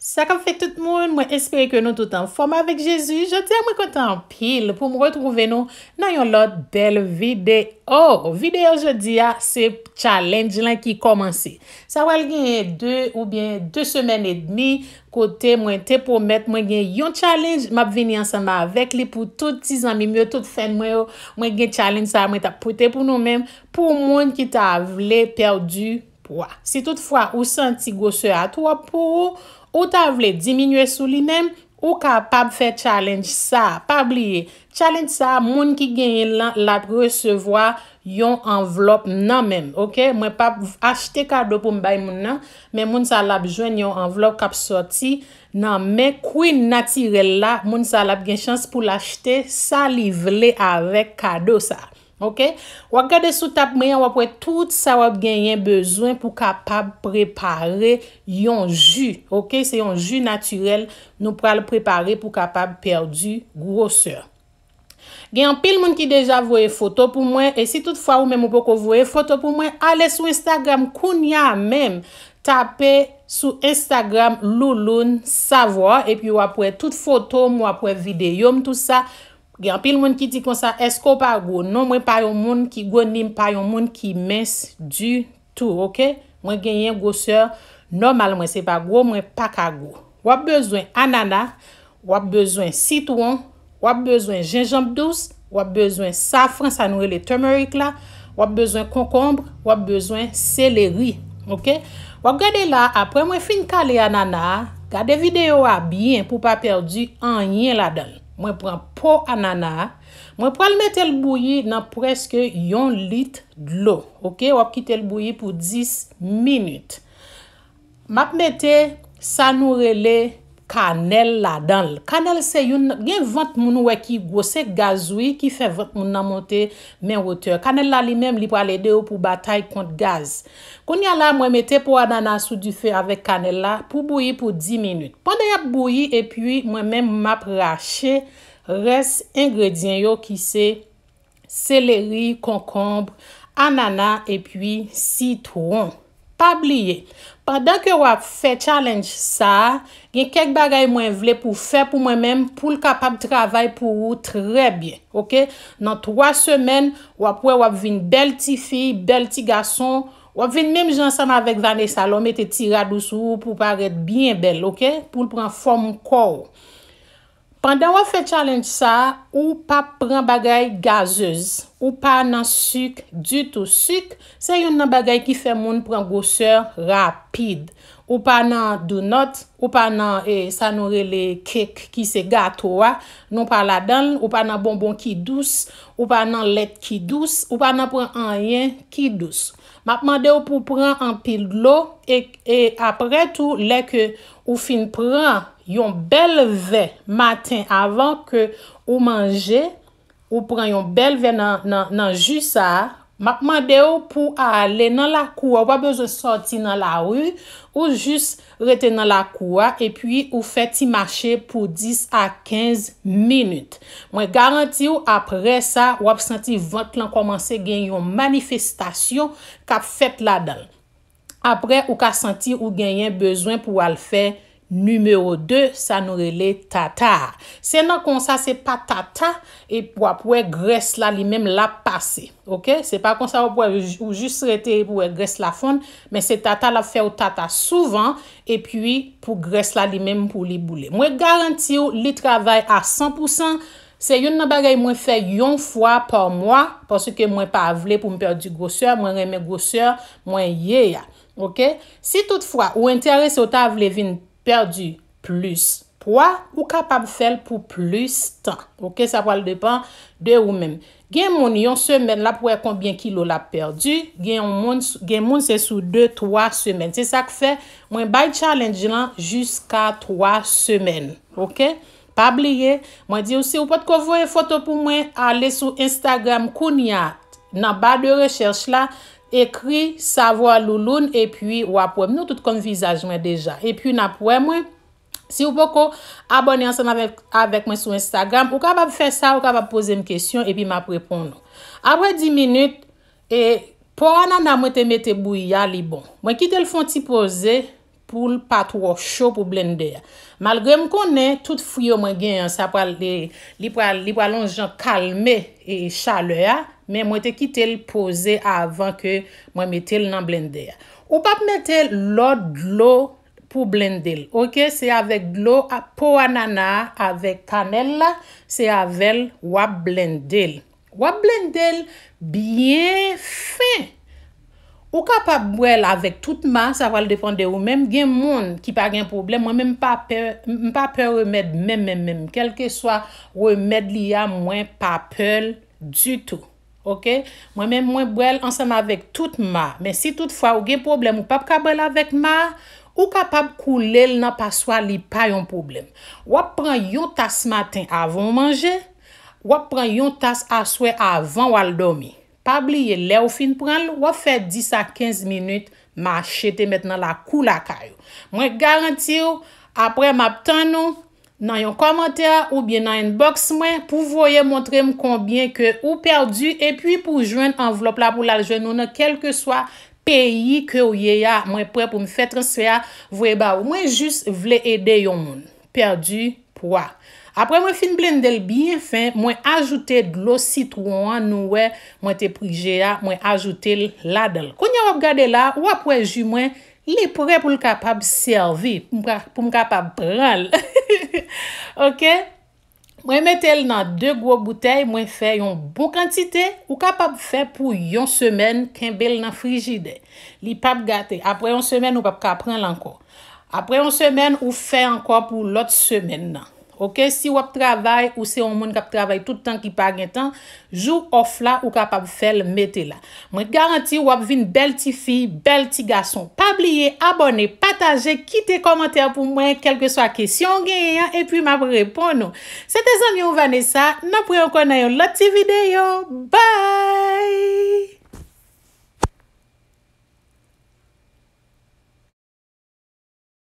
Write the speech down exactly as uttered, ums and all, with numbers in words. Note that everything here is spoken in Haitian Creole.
Sa k ap fèt tout moun, mwen espere ke nou tout anfòm avèk Jezi. Jodi a mwen kontan anpil pou m retwouve nou nan yon lòt bèl videyo. Videyo jodi a se challenge lan ki kòmanse. Sa pral genyen de oubyen de semèn edmi kote mwen te pwomèt mwen gen yon challenge, m ap vini ansanm avèk li pou tout ti zanmi m yo, tout fèn mwen yo. Mwen gen challenge sa a mwen t ap pote pou nou menm, pou moun ki ta vle pèdi pwa. Si toutfwa ou santi gwosè a twòp pou ou, ou ta vle diminye sou li menm, ou kapab fè challenge sa a. Pa bliye, challenge sa a, moun ki genyen l lan, l ap resevwa yon anvlòp nan men m, oke? Mwen p ap achte kado pou m bay moun nan, men moun sa a l ap jwenn yon anvlòp k ap sòti nan men Queen natirèl la. Moun sa a l ap gen chans pou l achte sa li vle avèk kado sa a. Oke? W ap gade sou tab mwen an, w ap wè tout sa w ap genyen bezwen pou kapab prepare yon ji. Oke? Se yon ji natirèl nou pral prepare pou kapab pèdi gwosè. Gen anpil moun ki deja voye foto pou mwen, e si toutfwa ou menm ou poko voye foto pou mwen, ale sou Instagram kounya menm. Tape sou Instagram Louloune Savoir, epi w ap wè tout foto m, w ap wè videyo m, tout sa. Gen anpil moun ki di konsa, èske w pa gwo? Non, mwen pa yon moun ki gwo, ni m pa yon moun ki mens ditou, oke? Mwen genyen gwosè nòmal mwen, se pa gwo, mwen pa ka gwo. W ap bezwen anana, w ap bezwen sitwon, w ap bezwen jenjanm dous, w ap bezwen safran, sa nou rele turmeric la, w ap bezwen konkonb, w ap bezwen seleri, oke? W ap gade la, apre mwen fin kale anana a, gade videyo a byen pou w pa pèdi anyen ladan l. Mwen pran po anana a, mwen pral mete l bouyi nan prèske yon lit dlo, oke? W ap kite l bouyi pou dis minit. M ap mete sa nou rele kanèl ladan l. Kanèl se youn, gen vant moun ou wè ki gwo, se gaz wi ki fè vant moun nan monte men wotè. Kanèl la li menm, li pral ede w pou batay kont gaz. Kounya la, mwen mete po anana sou dife avèk kanèl la pou bouyi pou dis minit. Pandan y ap bouyi, epi mwen menm m ap rache rès engredyan yo ki se seleri, konkonb, anana epi sitwon. Pa bliye, pandan ke w ap fè challenge sa a, gen kèk bagay mwen vle pou fè pou mwen menm pou l kapab travay pou ou trè byen, oke? Nan twa semèn, w ap wè w ap vin bèl tifi, bèl ti gason, w ap vin menm jan ansanm avèk Vanessa, lè w mete ti rad ou sou ou pou w parèt byen bèl, oke? Pou l pran fòm kò w. Pandan w ap fè challenge sa a, ou p ap pran bagay gazez. Ou pa nan sik ditou. Sik, se youn nan bagay ki fè moun pran gwosè rapid. Ou pa nan donut, ou pa nan, e, sa nou rele cake, ki se gato a, nou pa ladan l, ou pa nan bonbon ki dous, ou pa nan lèt ki dous, ou pa nan pran anyen ki dous. M ap mande w pou w pran anpil dlo, e, e apre tou, lè ke ou fin pran yon bèl vè maten avan ke ou manje, ou pran yon bèl vè nan, nan, nan ji sa a, m ap mande w pou w ale nan lakou a, ou pa bezwen sòti nan lari, ou jis rete nan lakou a, epi ou fè ti mache pou dis a kenz minit. Mwen garanti w, apre sa, w ap santi vant lan kòmanse gen yon manifestasyon k ap fèt ladan l. Apre, ou ka santi ou genyen bezwen pou w al fè nimewo de, sa nou rele tata a. Se nan konsa, se pa tata, e w ap wè grès la li menm l ap pase. Oke? Se pa konsa w ap wè, ou jis rete epi w wè grès la fonn, men se tata l ap fè w tata souvan, epi pou grès la li menm pou li boule. Mwen garanti w, li travay a san pou san. Se youn nan bagay mwen fè yon fwa pa mwa, paske mwen pa vle pou m pèdi gwosè, mwen renmen gwosè mwen ye a. Oke? Si toutfwa ou enterese, ou ta vle vin pèdi plis pwa, ou kapab fè l pou plis tan. Oke? Sa pral depann de ou menm. Gen moun, yon semèn, l ap wè konbyen kilo l ap pèdi. Gen yon moun, gen moun, se sou de, twa semèn. Se sa k fè mwen bay challenge lan jiska twa semèn. Oke? Pa bliye, mwen di w, si w potko voye foto pou mwen, ale sou Instagram kounya, nan ba de rechèch la, ekri Savoir Louloune, epi w ap wè m. Nou tout konn vizaj mwen deja. Epi n ap wè mwen. Si w poko abòne ansanm avèk, avèk mwen sou Instagram, ou kapab fè sa, ou kapab poze m kesyon, epi m ap reponn ou. Apre dis minit, e, po anana mwen te mete bouyi a, li bon. Mwen kite l fè yon ti poze, pou l pa twò cho pou blendè a. Malgre m konnen tout fwi yo mwen genyen an, sa pral, li, li pral, li pral yon jan kalme e chalè a, men mwen te kite l poze avan ke mwen mete l nan blendè a. Ou p ap mete lòt dlo pou blende l, oke? Se avèk dlo a, po anana a, avèk kanèl la, se avè l w ap blende l. W ap blende l byen fen. Ou kapab bwè l avèk tout ma, sa pral depann de ou menm. Gen moun ki pa gen pwoblèm, mwen menm m pa pè, m pa pè remèd menm, menm, menm. Kèlkeswa remèd li a, mwen pa pè l ditou. Oke? Mwen menm, mwen bwè l ansanm avèk tout ma. Men si toutfwa ou gen pwoblèm, ou p ap ka bwè l avèk ma, ou kapab koule l nan paswa, li pa yon pwoblèm. W ap pran yon tas maten avan w manje, w ap pran yon tas aswè avan w al dòmi. Pa bliye, lè w fin pran l, w ap fè dis a kenz minit mache te mèt nan lakou lakay ou. Mwen garanti w, apre m ap tann ou nan yon kòmantè oubyen nan inbox mwen pou voye montre m konbyen ke ou pèdi epi pou jwenn anvlòp la pou l al jwenn ou nan kèlkeswa peyi ke w ye a. Mwen prè pou m fè transfè a, voye ba ou. Mwen jis vle ede yon moun pèdi pwa. Apre mwen fin blende l byen fen, mwen ajoute dlo sitwon an, nou wè, mwen te prije a, mwen ajoute l ladan l. Kounye a w ap gade la, w ap wè ji mwen, li prè pou l kapab sèvi, pou m ka-, pou m kapab pran l. Oke? Mwen mete l nan de gwo boutèy, mwen fè yon bon kantite, ou kapab fè pou yon semèn, kenbe l nan frijidè. Li p ap gate. Apre yon semèn, ou p ap ka pran l ankò. Apre yon semèn, ou fè ankò pou lòt semèn nan. Oke, si w ap travay, ou se yon moun k ap travay tout tan ki pa gen tan, jou off la, ou kapab fè l mete la. Mwen garanti w ap vin bèl ti fi, bèl ti gason. Pa bliye abòne, pataje, kite kòmantè pou mwen, kèlkeswa kesyon w genyen an, epi m ap reponn ou. Se te zanmi w Vanessa, n ap wè ankò nan yon lòt ti videyo. Bye!